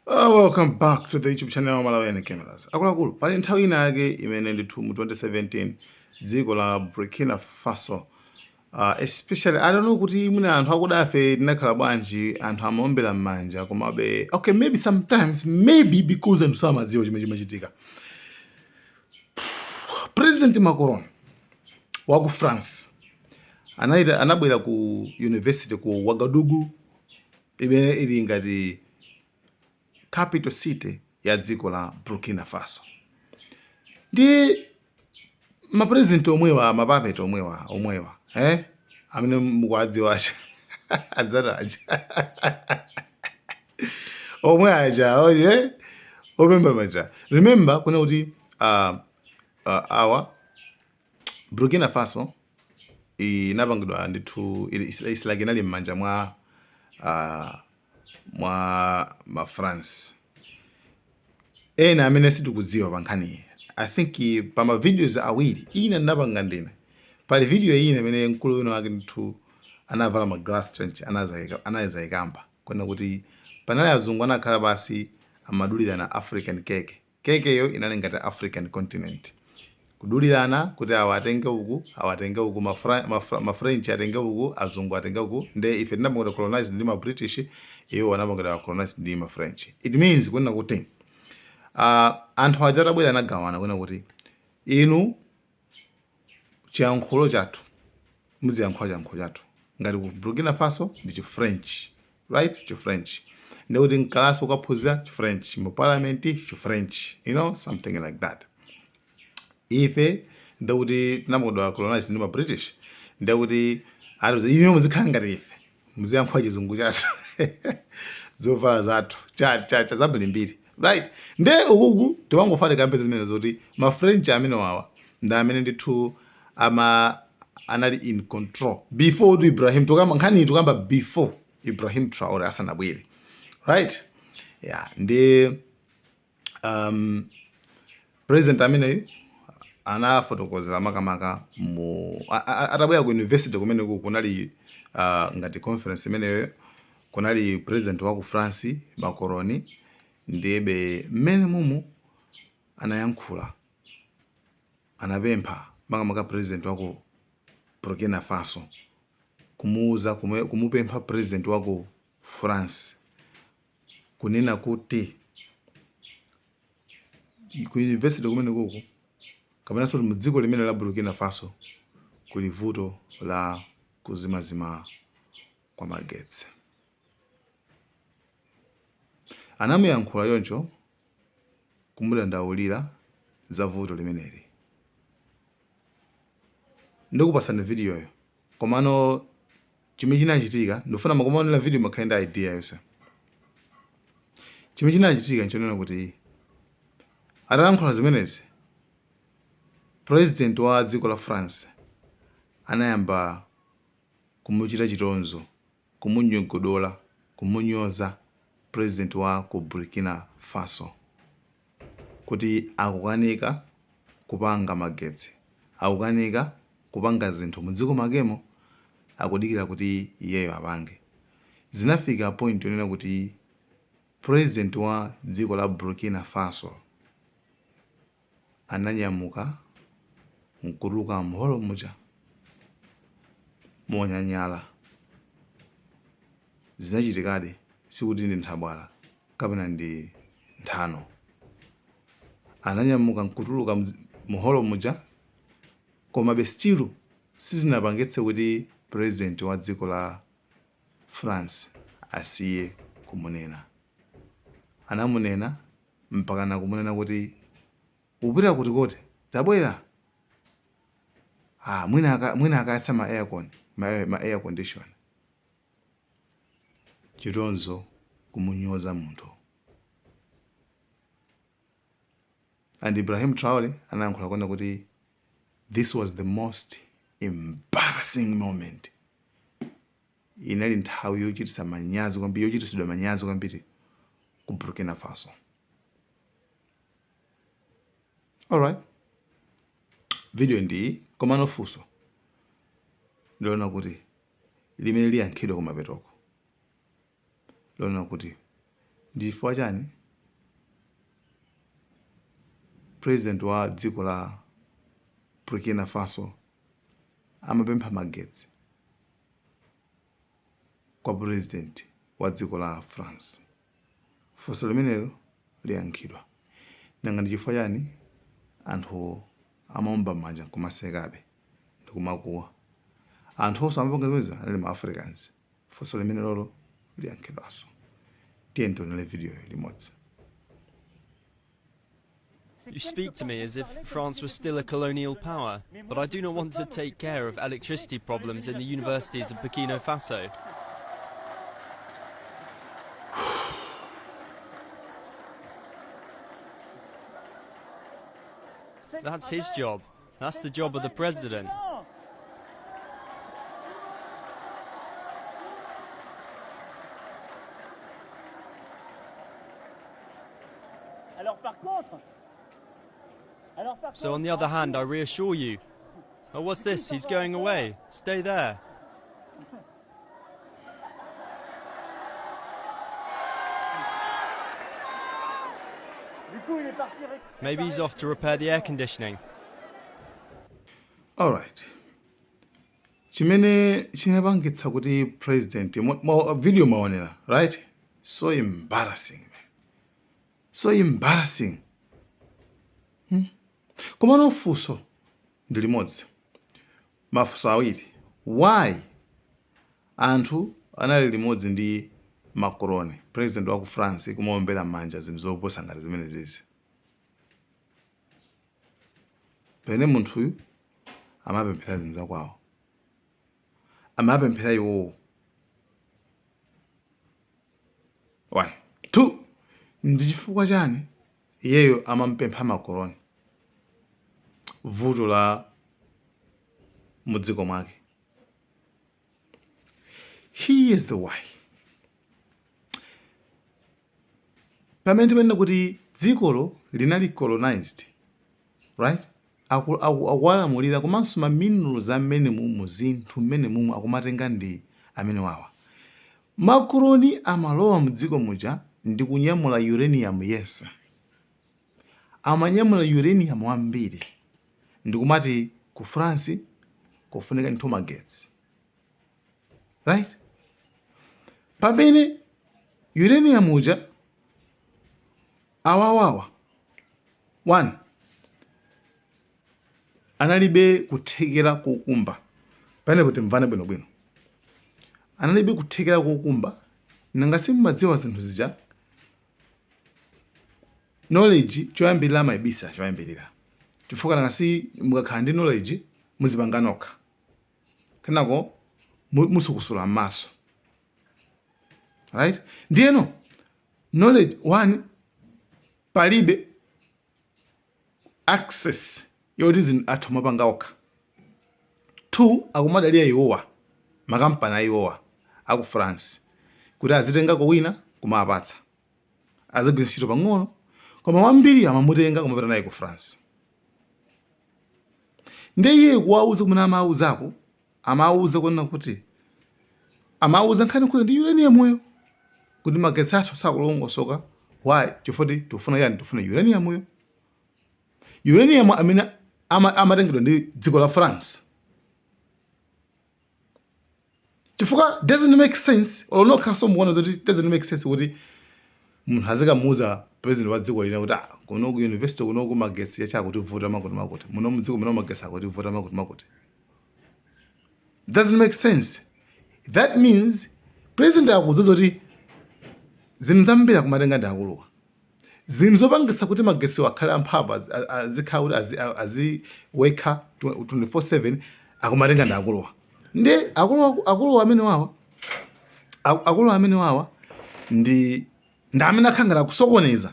Welcome back to the YouTube channel Malawian Cameras. Akuluakulu, pali nthawi ina yake imene ndithu mu 2017 dziko la Burkina Faso, especially, I don't know kuti mwina anthu akudafe tinakhala bwanji, anthu amaombera m'manja. Komabe okay, maybe sometimes, maybe because anthu samadziwa chimene chimachitika. President Macron wa ku France anaita anabwera ku university ku Ouagadougou, imene ili ngati capital city ya dziko la Burkina Faso. Ndi mapresident omwewa, mapuppet omwewa, eh? Amene mukuwadziwa aja, adzati aja omwe aja oye opemba maja. Remember kuna kuti awa Burkina Faso inapangidwa ndithu, it's like inali m'manja mwa ma France ena amene sitikudziwa pa nkhaniyi. I think pa ma videos awiri ina ndinapanga ndine, pali video ina imene mkulu wina wake ndithu anavala ma glass trench anazayikamba kwena kuti panali azungu anakhala pasi amadulirana African cake. Kekeyo inali ngati African continent, kudulirana kuti awa atenge uku, awa atenge uku, ma French atenge uku, azungu atenge uku. Nde ife tinapangidwa colonized ndi ma British, iwo anapangidwa colonized ndi ma French. It means kunena kuti anthu aja atabwera anagawana kunena kuti inu chiyankhulo chathu muziyankhula chiyankhulo chathu. Ngati ku Burkina Faso ndi chi French, right? Chi French. Ndikuti mkalasi ukaphunzira chi French, mu parliament chi French, something like that. Ife ndikuti tinapangidwa colonized ndi ma British, ndikuti atiuza inu muzikhala ngati ife, muziyankhula chizungu chathu, zovala zathu, cha cha cha zambirimbiri, right? Nde ukuku tiwangofana kampeza zimene zoti ma French amene wawa ndi amene ndithu ama anali in control before to Ibrahim. Tukamba nkhani, tukamba before Ibrahim Traore asanabwere, right? Yeah, ndi president ameneyu anafotokozera makamaka mu atabwera ku university kumene kunali ngati conference imeneyo, kunali president wa ku France Macron. Ndiyebe mmene mumu anayankhula, anapempha makamaka president wa ku Burkina Faso kumuuza, kumupempha president wa ku France kunena kuti ku university kumene kuku kapenanso mu dziko limene la Burkina Faso kuli vuto la kuzimazima kwa magetsi. Anamuyankhula choncho kumudandaulira za vuto limeneli. Ndikupasani videoyo, komano chimene chinachitika, ndifuna mukumaonera video mukhale ndi idea yonse. Chimene chinachitika nchonena kuti atalankhula zimenezi, president wa dziko la France anayamba kumuchita chitonzo, kumunyogodola, kumunyoza president wa ku Burkina Faso kuti akukanika kupanga magetsi, akukanika kupanga zinthu mudziko mwakemo, akudikira kuti iyeyo apange. Zinafika point yonena kuti president wa dziko la Burkina Faso ananyamuka nkutuluka mholo muja monyanyala. Zinachitikadi, sikuti ndi nthabwala kapena ndi nthano. Ananyamuka nkutuluka muholo muja, komabe still sizinapangitse kuti president wa dziko la France asiye kumunena. Anamunena mpaka nakumunena kuti upita kuti kote, tabwera. Ah, mwina akayatsa ma aircon, ma air condition. Chitonzo, kumunyoza munthu. And Ibrahim Traore anayankhula kuona kuti this was the most embarrassing moment, inali nthawi yochititsa manyazi kwambiri, yochititsidwa manyazi kwambiri ku Burkina Faso. Alright, video ndi, komano funso ndiona kuti limene liyankhidwa kumapetoko, lona kuti Ndi chifukwa chani president wa dziko la Burkina Faso amapempha magetsi kwa president wa dziko la France? Funso limenelo liyankhidwa. Nanga ndi chifukwa chani anthu amaomba m'manja nkumasekabe ndikumakuwa? Anthu onse amapanga zimenezi anali ma Africans. Funso limenelolo liyankhidwanso. Tiyeni tionere video limodzi. You speak to me as if France was still a colonial power, but I do not want to take care of electricity problems in the universities of Burkina Faso. That's his job. That's the job of the president. So on the other hand, I reassure you. Oh, what's this? He's going away. Stay there. Maybe he's off to repair the air conditioning. Alright. Chimene chinapangitsa kuti president video mwaonera, right? So embarrassing, man. So embarrassing. Komano funso ndi limodzi. Mafunso awiri. Why anthu anali limodzi ndi Macron, president wa ku France, kumaombera m'manja zinthu zopusa ngati zimenezizi? Pamene munthuyu amapemphera zinthu zakwawo, amapemphera iwowo. One, two, ndi chifukwa chani iyeyo amampempha Macron vuto la mudziko mwake? Here is the why. Pamene timanena kuti dzikolo linali colonized, right? Akuwalamulira komanso ma minerals amene mumu zinthu mmene mumu akumatenga ndi amene wawa. Macron amalowa mdziko muja ndi kunyamula uranium yense. Amanyamula uranium wambiri ndikumati ku France kufunika ndithu magetsi. Right? Pamene uranium uja awawawa one analibe kuthekera kokumba pamenepo timvane bwinobwino analibe kuthekera kokumba nanga simumadziwa zinthu zija knowledge choyambirira amayibisa choyambirira chifukwa nanga si mukakhala ndi knowledge muzipanga nokha kenako musukusula m'maso right ndiyeno knowledge one palibe access yoti zinthu atha kumapanga okha two akumadalira iwowa makampani a iwowa aku France kuti azitengako wina kumapatsa azigwiritsa ntchito pang'ono koma wambiri amamutenga kumapita naye ku France ndiye iye kuwauza kumene amauzako amauza kunena kuti amauza nkhani kuti ndi uranium yo kuti magetsi athu sakulongosoka why chifukwa tifuna yani tifuna uranium yo uranium amene amatengedwa ndi dziko la France chifukwa doesn't make sense olo nokhaso mukuona zoti doesn't make sense kuti munthu azikamuuza president wa dziko lina kuti ah, kuno ku university kuno ku magetsi yacha akutivuta makuti makuti muno mudziko muno magetsi akutivuta makuti makuti doesn't make sense that means president akudziwa zoti zinthu zambiri akumatenga ndi akuluwa zinthu zopangitsa kuti magetsiwo akhale amphamvu azikhala kuti aziweka 24/7 akumatenga ndi akuluwa ndi akuluwa amene wawa akuluwa amene wawa ndi amene akhala ngati akusokoneza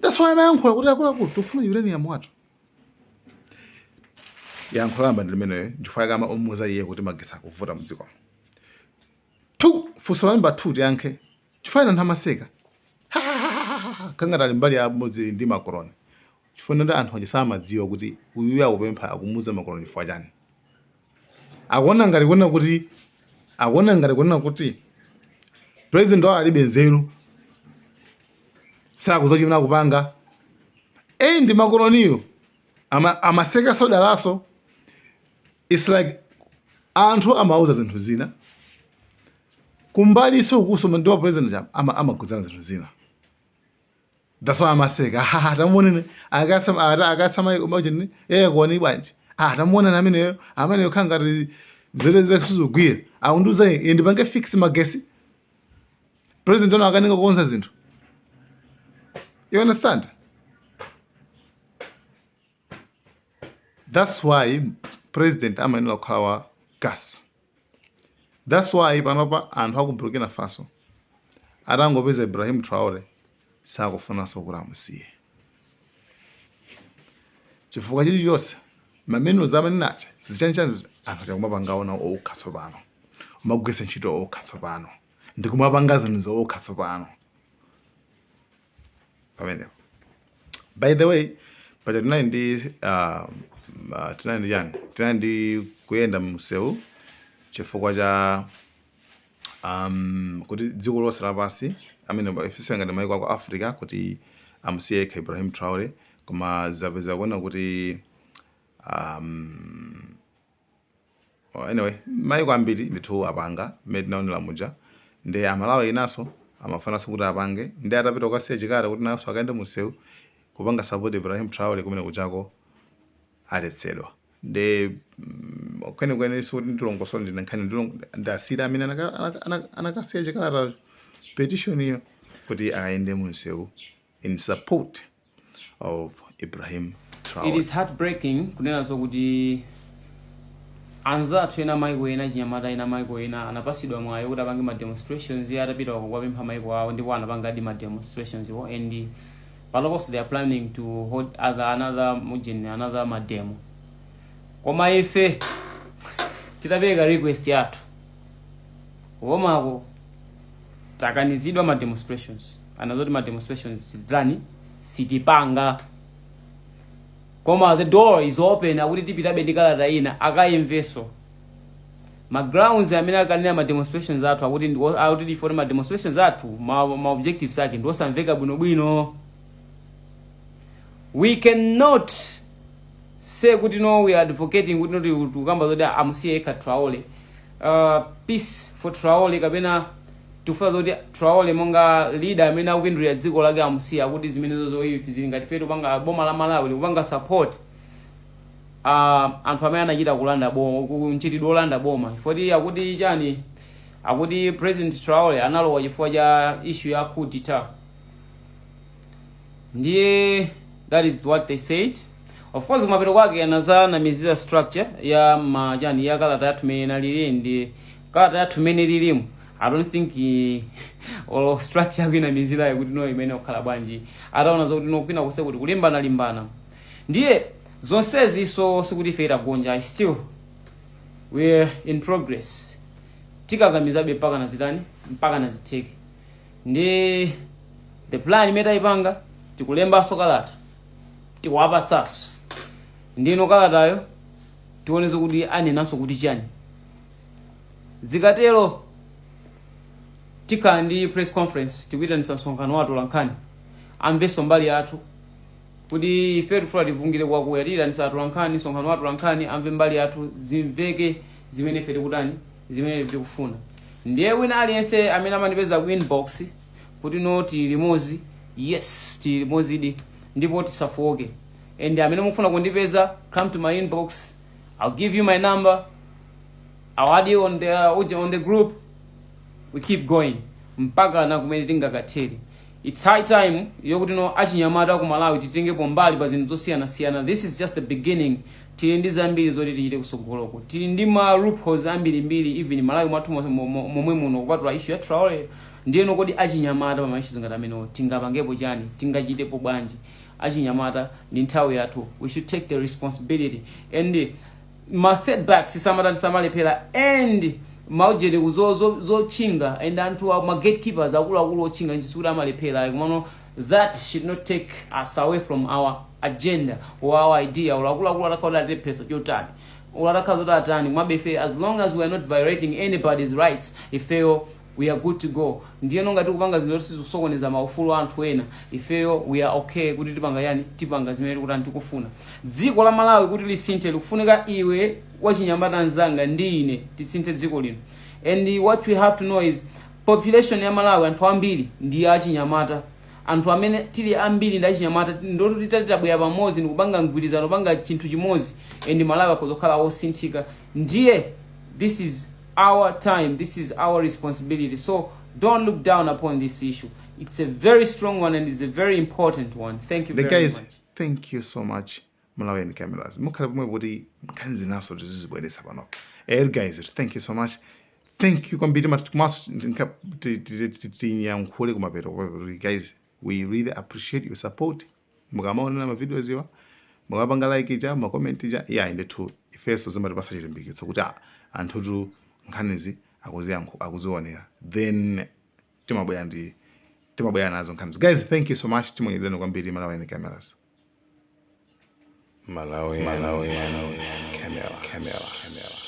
that's why amayankhula kuti akuluakulu tifuna uranium wathu yankho loyamba ndi limeneyo chifukwa kama omuuza iye kuti magetsi akuvuta mdzikomo two funso la namba 2 tiyankhe chifukwa anthu amaseka kangati ali mbali yamodzi ndi Macron chifukwa ndi anthu aja samadziwa kuti uyuyu akupempha akumuuza Macron chifukwa chani akuona ngati kuona kuti akuona ngati kuona kuti president wawo alibe nzeru Sakudziwa chimene akupanga. And Macroniyo amaseka sodalaso. It's like anthu amauza zinthu zina kumbaliso kuso ndi wa president amaguzana zinthu zina. That's why amaseka. "Ha, tamuonene akasama imagine kuoni bwanji. Ah, tamuonana ameneyo, ameneyo khala ngati zere zesizogwira, akundiuza ine ndipange fix magesi, president ono akanika kukonza zinthu." You understand? That's why president amayenera kukhala wa gas. That's why panopa anthu aku Burkina Faso atangopeza Ibrahim Traore sakufunanso kuti amusiye, chifukwa chilichonse mamenuzi amenenacha zichanchani anthu achakumapanga ona okha tsopano, umagwiritsa ntchito okha tsopano, ndikumapanga zinthu okha tsopano pamenepo. By the way, paja tinali ndi chani, tinali ndi kuyenda msewu chifukwa cha kuti dziko lonse lapansi amene especially ngati maiko aku Africa kuti amusiye yekha Ibrahim Traore, koma zapeza kuona kuti oh, anyway, maiko ambiri ndithu apanga mmene tinaonera muja. Ndi Amalawi inaso amafunanso kuti apange, ndi atapita kukasiya chikalata kuti nawonso akaende munsewu kupanga support Ibrahim Traore, kumene kuchako aletsedwa. Ndi kwenikweni sikuti ndilongosole, ndine nkhani ndi asiri amene anakasiya chikalata, petition iyo, kuti ayende munsewu in support of Ibrahim It Traore. is heartbreaking kunena zokuti anzathu ena, maiko ena, chinyamata ena, maiko ena anapasidwa mwayi kuti apange ma demonstrations. Iye atapita uko kuwapempha maiko awo, ndipo anapangadi ma demonstrations iwo, and panoponso they are planning to hold other another mujin another mademo. Koma ife titapereka request yathu komako, takanizidwa ma demonstrations. Anazoti ma demonstrations sititani, sitipanga, koma the door is open. Akuti tipitabe ndi kalata ina akayimvenso ma grounds amene akanena ma demonstrations athu. Akuti akuti tifone ma demonstrations athu, ma objectives ake ndi osamveka bwinobwino. We cannot say kuti no, we are advocating kuti no, tikukamba zoti amusiye yekha Traore, peace for Traore, kapena tikufuna zoti Traore monga leader amene akupindulira dziko lake amusiye. Akuti zimenezo zoifi zili ngati fetu panga boma la Malawi likupanga support anthu amene anachita kulanda boma, mchitidwe olanda boma. Foti akuti chani? Akuti President Traore analowa chifukwa cha issue ya coup d'etat. Ndiye that is what they said. Of course, kumapeto kwake anazanamizira structure ya machani ya kalata yathu imene inalili. Ndi kalata yathu imene lilimu, I don't think olo structure yakuinamizirayo kuti no, imene okhala bwanji ataona zokuti no, kwina kuse kuti kulimbana limbana. Ndiye zonsezi, so sikuti ife itagonja, still we're in progress. Tikakamizabe mpaka nazitani, mpaka nazitheke. Ndi the plan imene tayipanga, tikulembanso kalata, tikuwapasanso. Ndino kalatayo tionenso kuti anenanso kuti chani. Zikatero tikhala ndi press conference, tikuyitanisa msonkhano wa atolankhani amvenso mbali yathu, kuti ife tifuna tivungire kwakuya. Tiyitanisa atolankhani, msonkhano wa atolankhani amve mbali yathu, zimveke zimene ife tikutani, zimene ife tikufuna. Ndiye wina aliyense amene amandipeza ku inbox kuti no, tili limodzi, yes, tili limodzi ndipo tisafoke. And amene mukufuna kundipeza, come to my inbox, I'll give you my number, I'll add you on the group. We keep going mpaka na kumene tingakathere. It's high time yokuti no, achinyamata ku Malawi titengepo mbali pa zinthu zosiyanasiyana. This is just the beginning. Tili ndi zambiri zoti tichite kusogoloko. Tili ndi ma loopholes ambirimbiri even Malawi mwathu momwe muno, kupatula issue ya Traore. Ndiyeno kodi achinyamata pa ma issues ngati amenewo tingapangepo chani? Tingachitepo bwanji? Achinyamata, ndi nthawi yathu. We should take the responsibility, and ma setbacks samatani, samalephera, and maujeni zotchinga and anthu ma gatekeepers akuluakulu otchinga sikuti amalephera ayi. Komano that should not take us away from our agenda or our idea. Or akuluakulu atakhala kuti atiphesa chotani, or atakhala kuti atani, mwabe ife, as long as we are not violating anybody's rights, ifeyo We are good to go. Ndiyeno ngati tikupanga zinthu zoti sizikusokoneza maufulu a anthu ena, ifeyo we are okay kuti tipanga yani, tipanga zimene tikutani, tikufuna. Dziko la Malawi kuti lisinthe, likufunika iwe wachinyamata mzanga ndi ine tisinthe dziko lino. And what we have to know is population ya Malawi, anthu ambiri ndi achinyamata. Anthu amene tili ambiri ndi achinyamata. Ndoti titati tabwera pamodzi ndikupanga mgwirizano, panga chinthu chimodzi, and Malawi akhoza kukhala osinthika. Ndiye this is our time, this is our responsibility, so don't look down upon this issue. It's a very strong one and it's a very important one. Thank you The very guys much. Thank you so much, Malawian Cameras. Mukhale pomwe kuti nkhani zinaso tizizibweretsa pano. Guys, thank you so much, thank you kwambiri. Komanso tinyankhule kumapeto kuti guys, we really appreciate your support. Mukamaonera ma videos iwa, mukapanga like cha ma comment cha, yeah, ndithu ifeso zimatipasa chilimbikitso kuti ah, anthutu nkhanizi akuzionera, then timabwera nazo nkhanizo. Guys, thank you so much, timonyeredeni kwambiri. Malawian Cameras. Malawi, Malawi, Camera, Camera, Camera.